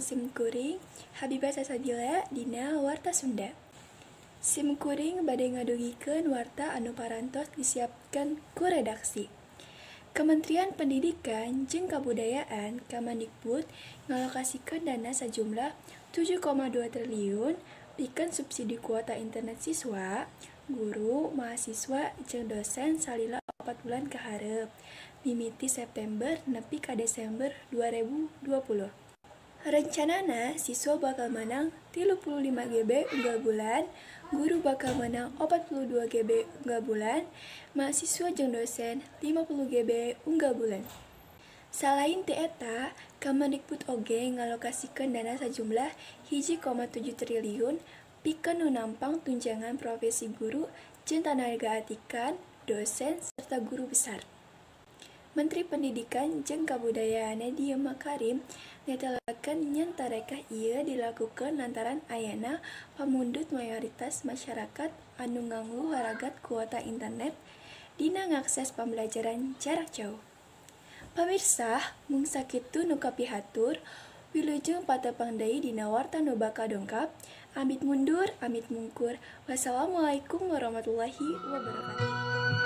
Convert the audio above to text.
sim kuring Habibah Sasabila dina Warta Sunda. Sim kuring bade ngadugikeun warta anu parantos disiapkeun ku redaksi. Kementerian Pendidikan jeung Kabudayaan Kemendikbud ngalokasikeun dana sajumlah 7,2 triliun pikeun subsidi kuota internet siswa, guru, mahasiswa jeung dosen salila 4 bulan ka hareup, mimiti September nepi ka Desember 2020. Rencanana siswa bakal meunang 35 GB unggal bulan, guru bakal meunang 42 GB unggal bulan, mahasiswa jeung dosen 50 GB unggal bulan. Salain ti eta, Kemendikbud oge ngalokasikeun dana sajumlah 1,7 triliun pikeun nu nampang tunjangan profesi guru jeung tanaga atikan, dosen, serta guru besar. Menteri Pendidikan jeung Kabudayaan Nadiem Makarim netelakeun yen tarekah ieu dilakukeun lantaran ayana pamundut mayoritas masyarakat anu nganggo haragat kuota internet dina ngakses pambelajaran jarak jauh. Pamirsa, mung sakitu nu kapihatur, wilujeng patepang deui dina warta nu bakal dongkap. Amit mundur, amit mungkur. Wassalamualaikum warahmatullahi wabarakatuh.